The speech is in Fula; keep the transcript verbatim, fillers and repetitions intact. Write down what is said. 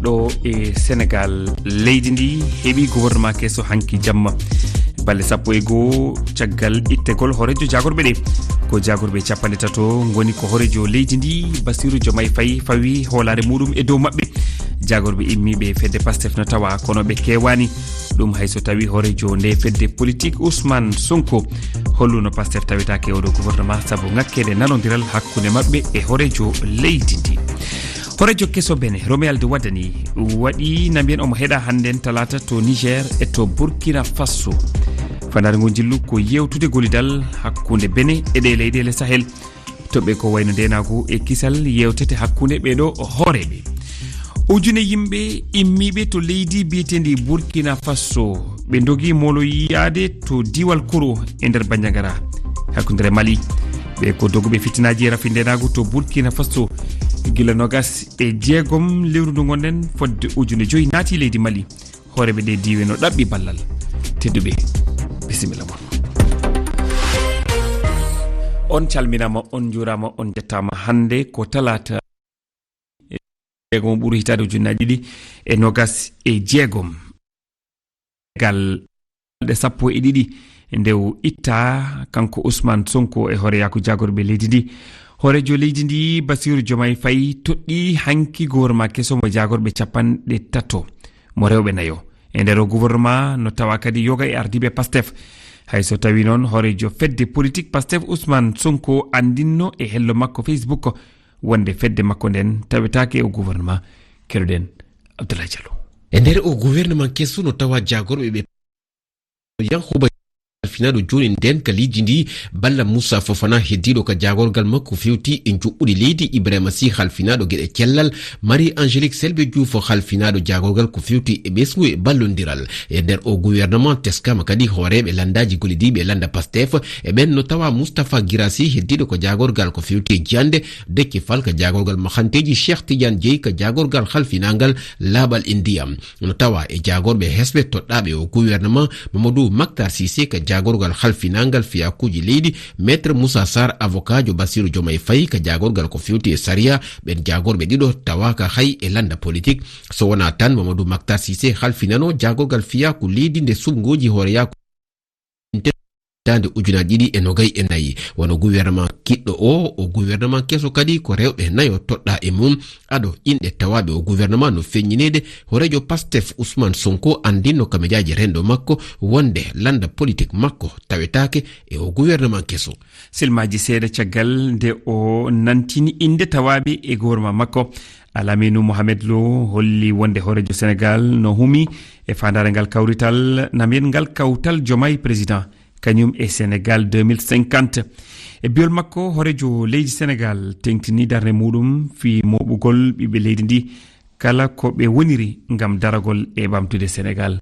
Ɗo e Senegal, leydi ndi heɓi gouvernement keso hanki jamma. Balɗe sappo e goo caggal ittegol hooreejo jaagorɓe ɗe, ko jaagorɓe capanɗe tato ngoni ko hooreejo leydi ndi, Bassirou Diomaye Faye, fawi hoolaare muɗum e dow maɓɓe. Jaagorɓe immiiɓe fedde Pastef no tawa, kono ɓe keewaani. Ɗum hay so tawi hooreejo nde fedde politique, Ousmane Sonko, holluno Pastef tawetaake e oɗo gouvernement sabu ŋakkeede nanondiral hakkunde maɓɓe e hooreejo leydi ndi. Hooreejo keso Benin, Romuald Wadagni, waɗi na mbiyen omo heɗa hannden talaata to Niger e to Burkina Faso. Fandaare ngoo njillu ko yewtude golidal hakkunde Benin e ɗee leyɗeele Sahel. Toɓɓe ko wayno ndeenaagu e kisal yewtete hakkunde ɓee ɗoo hooreeɓe. Ujune yimɓe immiiɓe to leydi biyeteendi Burkina Faso, ɓe ndogi mooloyaade to diiwal Koro e nder Bandiagara, hakkunde Mali. Ɓe ko doguɓe fitinaaji e rafi ndeenaagu to Burkina Faso. Gila noogas e jeegom lewru ndu ngonɗen, fodde ujune joyi naati leydi Mali. Hooreeɓe ɗee diiwe no ɗaɓɓi ballal. Tedduɓe, bisimilla mon. On calminaama, on njuuraama, on njettaama. Hannde ko talaata, e jeegom ɓuru hitaande ujunnaaji ɗiɗi e noogas e jeegom. Gal ɗe sappo e ɗiɗi nde o itta kanko Ousmane Sonko e hooreyaaku jaagorɓe leydi ndi. Hooreejo leydi ndi, Bassirou Diomaye Faye, toɗɗi hanki gouvernement keso mo jaagorɓe capanɗe tato, mo rewɓe nayo. E nder o gouvernement no tawa kadi yoga e ardiiɓe Pastef. Hay so tawi noon hooreejo fedde politique Pastef, Ousmane Sonko, anndinno e hello makko Facebook wonde fedde makko nden tawetaake e o gouvernement. Keɗoɗen Abdoulaye Diallo. E nder o gouvernement keso no tawa jaagorɓe ɓe Yankuba halfinaaɗo jooni nden ka leydi ndi, Balla Moussa Fofana heddiiɗo ka jaagorgal makko fewti e njuɓɓudi leydi, Ibrahima Sy halfinaaɗo geɗe cellal, Marie Angélique Selbé Diouf halfinaaɗo jaagorgal ko fewti e ɓesngu e ballondiral. E nder o gouvernement teskama kadi hooreeɓe landaaji gollidiiɓe e landa Pastef, e ɓen no tawa Moustapha Guirassy heddiiɗo ko jaagorgal ko fewti e jiyannde, Déthié Fall ka jaagorgal mahanteeji, Cheikh Tidiane Dièye ka jaagorgal halfinaangal laaɓal e ndiyam. No tawa e jaagorɓe hesɓe toɗɗaaɓe o gouvernement, Mamadou Mactar Cissé ka jaagorgal halfinaangal fiyakuuji leydi, Maître Moussa Sarr, avocatjo Bassirou Diomaye Faye ka jaagorgal ko fewti e sariya, ɓen jaagorɓe ɗiɗo tawaaka hay e landa politique. So wonaa tan Mamadou Mactar Cissé halfinano jaagorgal fiyaaku leydi nde suɓngooji hooreyaaku hitaande ujunaaji ɗiɗi e nogay e nayi. Wano gouvernement kiɗɗo o, o gouvernement keso kadi ko rewɓe nayo toɗɗaa e mum. Ado inɗe tawaaɓe o gouvernement no feññineede, hooreejo Pastef Ousmane Sonko anndinno ka mejaaji renndo makko wonde landa politique makko tawetaake e o gouvernement keso. Silmaaji seeɗa caggal nde o nantini innde tawaaɓe e gouvernement makko, Alaminu Mohamed Lo holli wonde hooreejo Senegal no humi e faandaare ngal kawrital, na mbiyen ngal kawtal Diomaye président, kañum e Senegal deux mille cinquante. E biol makko, hooreejo leydi Senegal teŋtini darnde muɗum fii mooɓugol ɓiɓɓe leydi ndi kala ko ɓe woniri ngam daragol e ɓamtude Senegal.